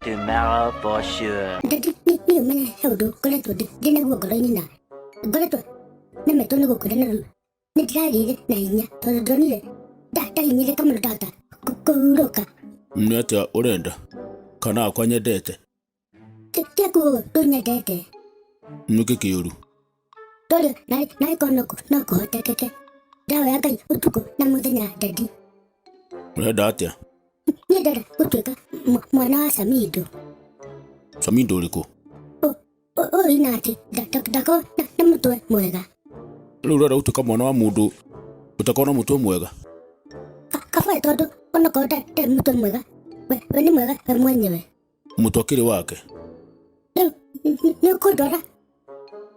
Tomorrow for sure. Ndadi, niĩ ũmenye he ũndũ ngoretwo ndĩ naguo ngoro-inĩ na ngoretwo nemetwo nĩ gũkwĩra na rĩu nĩ ndĩrarĩire na hinya tondũ ndonire ndahinyĩrĩka mũno ndahota kũhurũka. Nĩ atĩa ũrenda? Kana akwa nyendete? Tia kuo ndũnyendete. Nĩkĩ kĩũru? Tondũ narĩ korwo no kũhotekeke ndahoya Ngai ũtukũ na mũthenya ndadi. Ũrenda atĩa? Niĩ ndĩrenda gũtuĩka mwana wa Samido. Samido ũrĩkũ? Ũyũ ina atĩ ndakorwo na mũtwe mwega. Rĩu ũrenda gũtuĩka mwana wa mũndũ ũtakorwo na mũtwe mwega? Kaba tondũ onokorwo ndarĩ mũtwe mwega, we nĩ mwega we mwenyewe. Mũtwe akĩrĩ wake? Rĩu nĩ ũkũndwara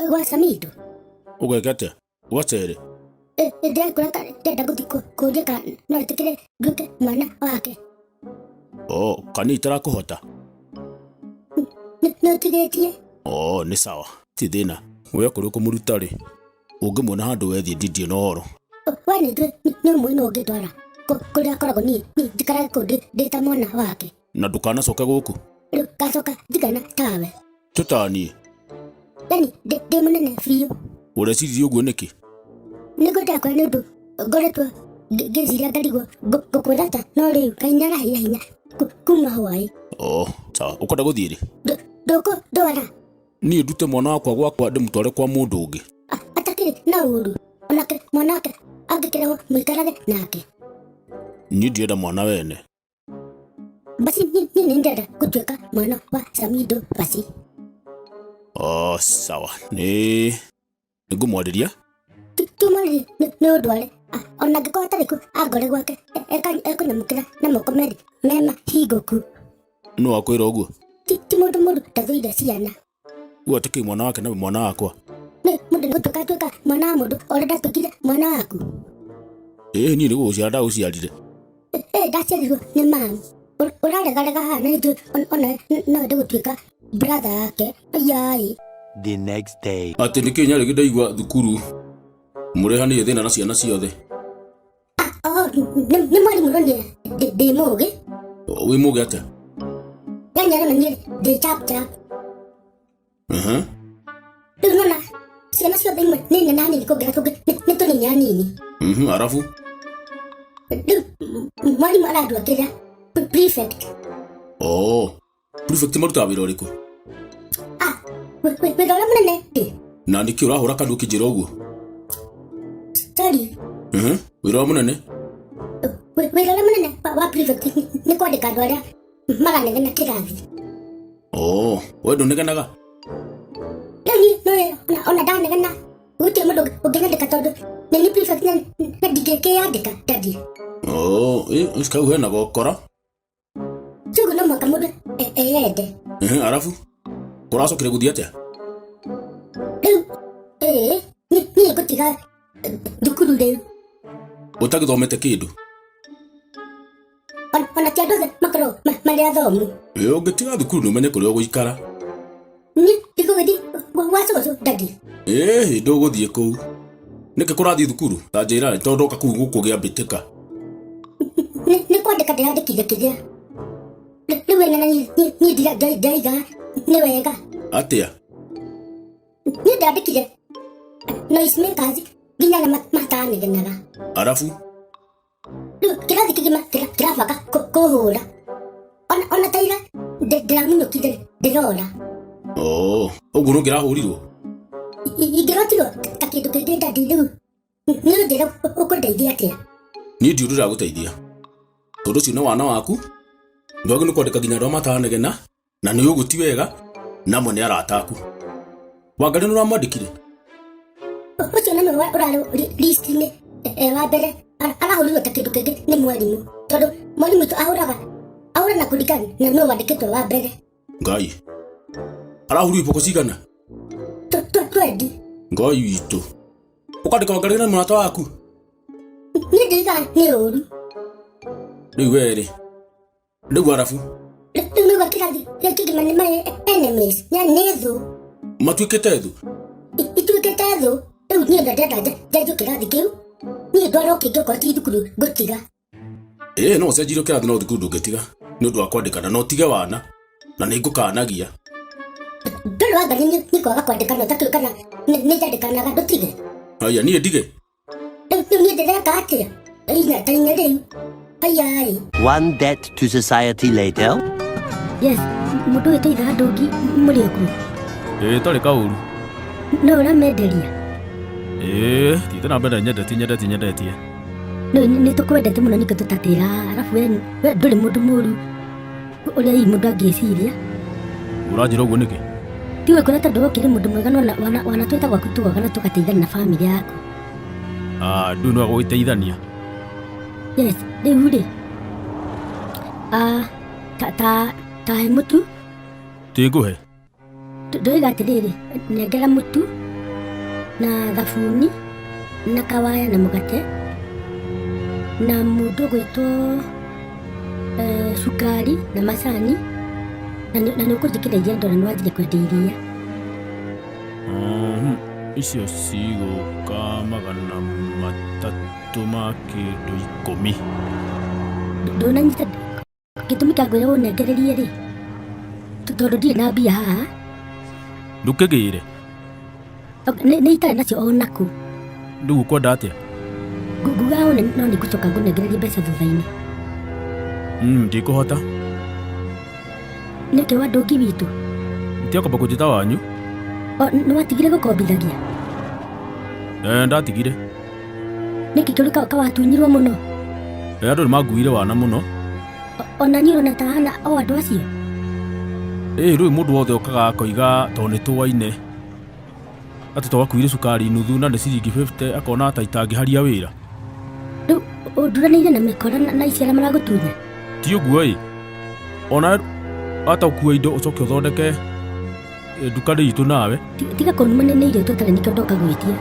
gwa Samido? Ũgeka atĩa? Gwacere? Ndĩrakũra ndĩrenda gũthiĩ kũũria kana no ĩtĩkĩre nduĩke mwana wake. Oh, kana itarakũhota? Nĩ ũtigĩtie? Oh, nĩ sawa. Ti thĩna. We okorwo ũkũmũruta rĩ, ũngĩmuona handũ wethiĩ ndindiĩ na ũhoro. We nĩ njũĩ nĩ ũmũĩ nũ ũngĩndwara kũrĩa akoragwo niĩ njikarage kũu ndĩ ta mwana wake. Na ndũkanacoke gũkũ. Rĩu ngacoka njigana tawe. Tũtaniĩ. Yani ndĩ mũnene biũ. Ũreciririe ũguo nĩkĩ? Nĩguo ndakora nĩ ũndũ ngoretwo ngĩciria ngarigwo ngũkwĩra ta no rĩu Ngai nĩaraheire hinya kuma hwaĩ. Oh, sawa. Ũkwenda gũthiĩ rĩ? Ndũkũndwara. Niĩ ndute mwana wakwa gwakwa ndĩmũtware kwa mũndũ ũngĩ. Atakĩrĩ na ũru onake mwana wake angĩkĩrehwo mũikarage nake. Niĩ ndirenda mwana wene. Basi niĩ nĩ ndĩrenda gũtuĩka mwana wa Samido basi. Oh, sawa. Nĩ ngũmwarĩria. Tumwarĩrie nĩ ũndware. Ona angĩkorwo atarĩ kuo angore gwake ekũnyamũkĩra na moko merĩ me mahingũku. Nũ wakwĩra ũguo? Ti mũndũ mũru ndathũire ciana. Uga atĩ mwana wake na mwana wakwa. Nĩ mũndũ nĩ gũtuĩka atuĩka mwana wa mũndũ o ũrĩa ndatuĩkire mwana waku. Ĩĩ niĩ nĩ gũgũciara ndagũciarire. Ĩĩ ndaciarirwo nĩ mamu. Ũraregarega haha na nĩnjũĩ ona no wende gũtuĩka brother yake. Ayai. The next day. Atĩ nĩkĩ nyarĩgĩ ndaigua thukuru mũrehanĩire thĩna na ciana ciothe. Oh, nĩ mwarimũ ũronire ndĩ mũgĩ. Wĩ mũgĩ atĩa? Yani arona niĩ ndĩ chap chap. Rĩu nona ciana ciothe imwe nĩ nene hanini kũngĩra kũngĩ nĩ tũnini hanini. Arabu? Rĩu mwarimũ arandwakĩra prefect. Oh, prefect marutaga wĩra ũrĩkũ? Ah, wĩra ũrĩa mũnene rĩ. Na nĩkĩ ũrahũra kanua ũkĩnjĩra ũguo? Sorry. Wĩra ũrĩa mũnene? Wĩra ũrĩa mũnene wa prefect nĩ kwandĩka andũ arĩa maranegena kĩrathi. Oh, we ndũnegenaga? Rĩu niĩ nĩũĩ ona ndanegena gũtirĩ mũndũ ũngĩnyandĩka tondũ nĩ niĩ prefect na ndingĩkĩyandĩka daddy. Oh, kau hena gokora. Kiugo no mũhaka mũndũ eyende. Arabu kũracokire gũthiĩ atĩa? Rĩu ĩĩ niĩ ngũtiga thukuru rĩu. Ũtagĩthomete kĩndũ? Ona ti andũ othe makoragwo marĩ athomu. Ĩ ũngĩtiga thukuru nĩ ũmenye kũrĩa ũgũikara. Niĩ ndigũgĩthiĩ gwa cũcũ daddy. Ĩhĩ ndũgũthiĩ kũu. Nĩkĩ kũrathiĩ thukuru? Ta njĩra tondũ ndoka kũu gũkũgĩa mbĩtĩka. Nĩ kwandĩka ndĩrandĩkire kĩrĩa. Rĩu wena niĩ ndĩraiga nĩ wega. Atĩa? Niĩ ndandĩkire noise makers nginya arĩa matanegenaga. Arabu? Rĩu kĩrathi kĩgima kĩrabanga kũhũra. Ona ta ira ndĩramunyũkire ndĩrora. Oh, ũguo nũngĩrahũrirwo? Ingĩrotirwo ta kĩndũ kĩngĩ daddy rĩu nĩ ũnjĩre ũkũndeithia atĩa? Niĩ ndiũĩ ndĩragũteithia. Tondũ ũcio nĩ wana waku, ndwagĩrĩirwo nĩ kwandĩka nginya andũ arĩa mataranegena na nĩ ũguo ti wega na amwe nĩ arata aku. Wangarĩ nĩ ũramwandĩkire? Ũcio na nĩwe ũrarĩ list-inĩ wa mbere arahũrirwo ta kĩndũ kĩngĩ nĩ mwarimũ tondũ mwarimũ witũ ahũraga ahũra na kũringana na nũ wandĩkĩtwo wa mbere. Ngai arahũrirwo iboko cigana? Twendi. Ngai witũ ũkandĩka Wangarĩ na mũrata waku? Niĩ ndiugaga nĩ ũru. Rĩu werĩ rĩu arabu Rĩu nĩguo kĩrathi gĩkĩ kĩgima nĩ marĩ enemies nĩ thũ. Matuĩkĩte thũ? Ituĩkĩte thũ. Rĩu niĩ ndĩrenda njenjio kĩrathi kĩu niĩ ndwarwo kĩngĩ okorwo ti thukuru ngũtiga. Ĩĩ no ũcenjirio kĩrathi no thukuru ndũngĩtiga nĩ ũndũ wa kwandĩkana na ũtige wana. Na nĩ ngũkanagia. Ndũrĩ wanga nĩ kwaga kwandĩkana ũtakĩũĩ kana nĩ njandĩkanaga ndũtige. Haya niĩ ndige. Rĩu rĩu niĩ ndĩreka atĩa? Inya ta inya rĩu. Haya-ĩ. One debt to society later. Yes, mũndũ ũyũ tũitha ndũngi mũrĩ okuo. Ĩĩ tarĩ kaũru. No ũramenderia. Ĩĩ thiĩte na mbere nyendetie nyendetie nyendetie. Nĩ tũkwendete mũno ningĩ tũtatĩra arabu we we ndũrĩ mũndũ mũru ũrĩa hihi mũndũ angĩciria. Ũranjĩra ũguo nĩkĩ? Tiwe kũrĩa tondũ wokire mũndũ mwega no wanatwĩta gwaku tũgoka na tũgateithania na bamĩrĩ yaku. Ah, ndũĩ no gũgĩteithania. Yes, rĩu rĩ ah, ta ta ta he mũtu. Ti ngũhe. Ndoiga atĩrĩrĩ, nengera mũtu na thabuni na kawaya na mũgate na mũndũ ũgwĩtwo eh, cukari na macani na nĩ ũkũnjĩkĩra iria ndona nĩ wanjirie kwendia iria. Icio cigũka 315. Ndũnanyita gĩtũmi kĩa ngwĩra ũnengererie rĩ tondũ ndirĩ na mbia haha. Ndũkĩgĩre. Nĩ itarĩ nacio o nakũ. Rĩu ũkwenda atĩa? Nguga one no nĩ ngũcoka ngũnengererie mbeca thutha-inĩ. Ndikũhota. Nĩkĩ wa ndũngi witũ? Tiga kwamba kũnjĩta wanyu. Nĩ watigire gũkombithagia? Eh, ndatigire. Nĩkĩ kĩũru kawatunyirwo mũno? Andũ nĩ manguire wana mũno. Ona niĩ ũrona ta hana o andũ acio? Ĩĩ rĩu mũndũ wothe okaga akoiga tondũ nĩ tũwaine atĩ twakuire cukari nuthu na nĩ ciringi 50 akona ta itangĩharia wĩra. Rĩu ũnduranĩire na mĩkora na ici arĩa maragũtunya? Ti ũguo ĩ. Ona ata ũkue indo ũcoke ũthondeke nduka itũ nawe. Tiga kũnuma nĩ irio tũtarĩ nĩkĩo ndoka gwĩtia.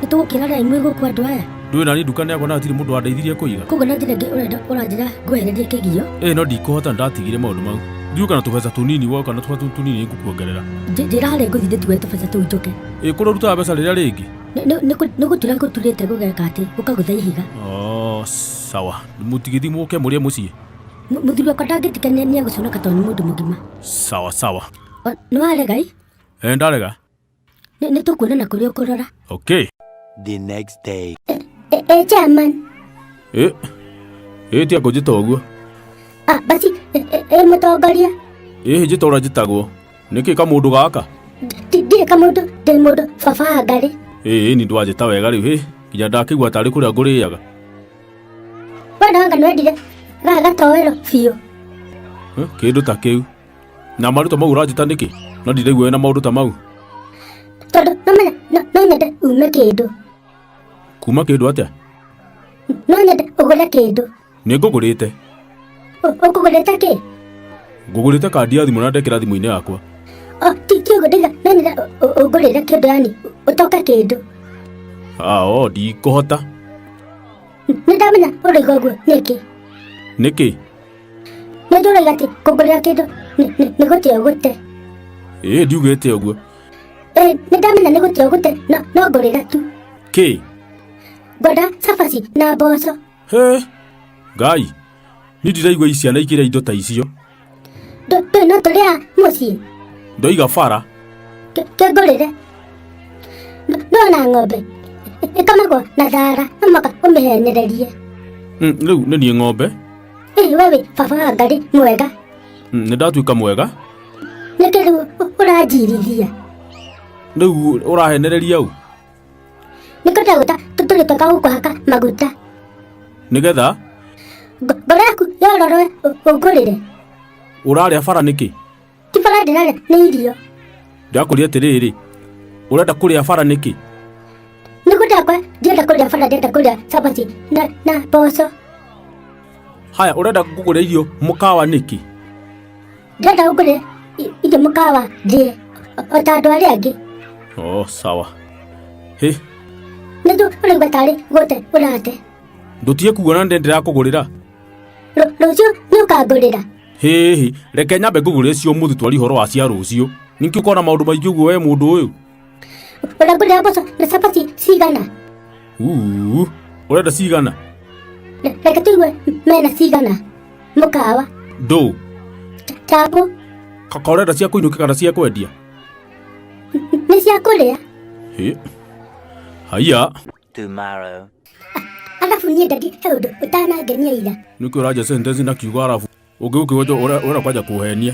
Nĩ tũgũkĩra raimwe mwĩ gũkũ andũ aya. Ndũĩ nani nduka nĩ yakwa na hatirĩ mũndũ wandeithirie kũiga. Koguo na njĩra ĩngĩ ũrenda ũranjĩra ngwehererie kĩgio. Ĩĩ no ndikũhota ndatigire maũndũ mau. Ndiũka na tũbeca tũnini woka na tũbeca tũnini ngũkuongerera. Njĩra harĩa ngũthiĩ ndĩtue tũbeca tũu njũke. Ĩĩ kũrĩa ũrutaga mbeca rĩrĩa rĩngĩ? Nĩ gũtura ngũturĩte gũgeka atĩ gũkagũtha ihiga. Oh, sawa. Mũtigĩthiĩ mũke mũrĩe mũciĩ. Mũthuri wakwa ndangĩtika nĩ egũconoka tondũ nĩ mũndũ mũgima. Sawa sawa. Nĩ warega ĩ? Ĩĩ ndarega. Nĩ tũkuonana kũrĩa ũkũrora. Okay. The next day. Eh, chairman. Ĩ ĩ tiga kũnjĩta ũguo. Ah, basi ĩ mũtongoria. Ĩ njĩta ũrĩa njĩtagwo. Nĩkĩ kamũndũ gaka? Ndirĩ kamũndũ, ndĩ mũndũ baba wa Ngarĩ. Ĩ ni ndwanjĩta wega rĩu hĩ nginya ndakĩigua tarĩ kũrĩa ngũrĩaga. Wena anga nĩwendire gaka gatoero biũ. Kĩndũ ta kĩu. Na marĩtwa mau ũranjĩta nĩkĩ? No ndiraigua wĩna maũndũ ta mau. Tondũ no menya no nyende ume kĩndũ. Kuma kĩndũ atĩa? No nyende ũgũre kĩndũ. Nĩ ngũgũrĩte. Ũkũgũrĩte kĩ? Ngũgũrĩte kandi ya thimũ na ndekĩra thimũ-inĩ yakwa. Oh, ti ũguo ndauga no nyende ũngũrĩre kĩndũ yani ũtoke kĩndũ. Ah, oh, ndikũhota. Nĩ ndamenya ũroiga ũguo nĩkĩ? Nĩkĩ? Nĩ ũroiga atĩ kũngũrĩra kĩndũ nĩ gũte ũgũte. Ĩĩ ndiugĩte ũguo. Ĩĩ nĩ ndamenya nĩ gũte ũgũte no ngũrĩra tu. Kĩ? Ngwenda cabaci na mboco. He, Ngai, niĩ ndiraigua ciana ikĩrĩa indo ta icio. Ndũĩ no tũrĩa mũciĩ? Ndoiga bara. Kĩngũrĩre. Ndona ng'ombe ĩkamagwo na thara no mũhaka ũmĩhenererie. Rĩu nĩ niĩ ng'ombe? Ĩĩ we wĩ baba wa Ngarĩ mwega. Nĩ ndatuĩka mwega. Nĩkĩ rĩu ũranjirithia? Rĩu ũrahenereria ũ? Nĩkĩo ndagwĩta tũtũrĩ twega gũkũhaka maguta. Nĩgetha? Ngoro yaku yororoe ũngũrĩre. Ũrarĩa bara nĩkĩ? Ti bara ndĩrarĩa nĩ irio. Ndakũria atĩrĩrĩ, ũrenda kũrĩa bara nĩkĩ? Nĩguo ndakwa ndienda kũrĩa bara ndĩrenda kũrĩa cabaci na mboco. Haya, ũrenda ngũgũre irio mũkawa nĩkĩ? Ndĩrenda ũngũrĩre irio mũkawa ndĩe o ta andũ arĩa angĩ. Oh, sawa. Hĩ. Nĩguo ũraigua tarĩ gũte ũrate. Ndũtige kuga na ndĩrakũgũrĩra. Rũciũ nĩ ũkangũrĩra. Hĩhĩ, reke nyambe ngũgũrĩre cio ũmũthĩ twarie ũhoro wa cia rũciũ. Nĩkĩ ũkoragwo na maũndũ maingĩ ũguo we mũndũ ũyũ? Ũrangũrĩra mboco na cabaci cigana? Uu, ũrenda cigana? Reke tũigue mena cigana mũkawa. Ndũ? Chapo. Ka ũrenda cia kũinũkia kana cia kwendia? Nĩ cia kũrĩa. Hĩ. Haiya. Tomorrow. Arabu niĩ ndadi he ũndũ ũtanangenia ira. Nĩkĩ ũranja sentence na kiugo arabu? Ũngĩ ũkĩgwetwo ũrenda kwanja kũhenia.